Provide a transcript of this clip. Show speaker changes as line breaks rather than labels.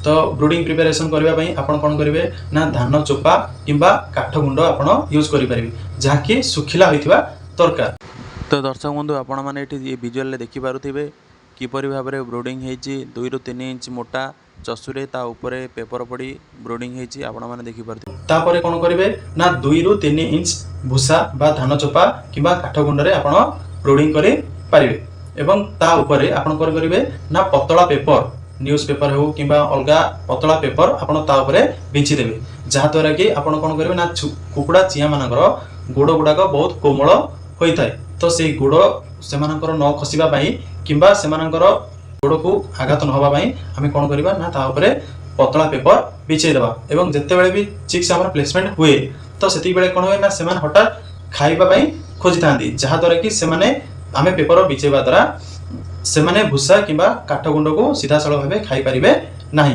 ତ ବ୍ରୁଡ଼ିଂ ପ୍ରିପାରେସନ୍ କରିବା ପାଇଁ ଆପଣ କ'ଣ କରିବେ ନା ଧାନ ଚୋପା କିମ୍ବା କାଠ ଗୁଣ୍ଡ ଆପଣ ୟୁଜ୍ କରିପାରିବେ, ଯାହାକି ଶୁଖିଲା ହୋଇଥିବା ଦରକାର।
ତ ଦର୍ଶକ ବନ୍ଧୁ, ଆପଣମାନେ ଏଠି ଏ ଭିଜୁଆଲରେ ଦେଖିପାରୁଥିବେ କିପରି ଭାବରେ ବ୍ରୁଡ଼ିଂ ହେଇଛି। 2ରୁ 3 ଇଞ୍ଚ ମୋଟା ଚଷୁରେ ତା ଉପରେ ପେପର ପଡ଼ି ବ୍ରୁଡ଼ିଂ ହେଇଛି, ଆପଣମାନେ ଦେଖିପାରୁଥିବେ।
ତାପରେ କ'ଣ କରିବେ ନା 2ରୁ 3 ଇଞ୍ଚ ଭୁସା ବା ଧାନ ଚୋପା କିମ୍ବା କାଠ ଗୁଣ୍ଡରେ ଆପଣ ବ୍ରୁଡ଼ିଂ କରିପାରିବେ ଏବଂ ତା ଉପରେ ଆପଣ କ'ଣ କରିବେ ନା ପତଳା ପେପର, ନ୍ୟୁଜ୍ ପେପର ହେଉ କିମ୍ବା ଅଲଗା ପତଳା ପେପର, ଆପଣ ତା ଉପରେ ବିଞ୍ଚି ଦେବେ, ଯାହାଦ୍ୱାରା କି ଆପଣ କ'ଣ କରିବେ ନା କୁକୁଡ଼ା ଚିଆଁମାନଙ୍କର ଗୋଡ଼ ଗୁଡ଼ାକ ବହୁତ କୋମଳ ହୋଇଥାଏ। ତ ସେଇ ଗୋଡ଼ ସେମାନଙ୍କର ନ ଖସିବା ପାଇଁ କିମ୍ବା ସେମାନଙ୍କର ଗୋଡ଼କୁ ଆଘାତ ନ ହେବା ପାଇଁ ଆମେ କ'ଣ କରିବା ନା ତା ଉପରେ ପତଳା ପେପର ବିଛେଇ ଦେବା। ଏବଂ ଯେତେବେଳେ ବି ଚିକ୍ସ ଆମର ପ୍ଲେସମେଣ୍ଟ ହୁଏ, ତ ସେତିକି ବେଳେ କ'ଣ ହୁଏ ନା ସେମାନେ ହଠାତ୍ ଖାଇବା ପାଇଁ ଖୋଜିଥାନ୍ତି, ଯାହାଦ୍ୱାରା କି ସେମାନେ ଆମେ ପେପର ବିଛେଇବା ଦ୍ୱାରା ସେମାନେ ଭୁସା କିମ୍ବା କାଠ ଗୁଣ୍ଡକୁ ସିଧାସଳଖ ଭାବେ ଖାଇପାରିବେ ନାହିଁ।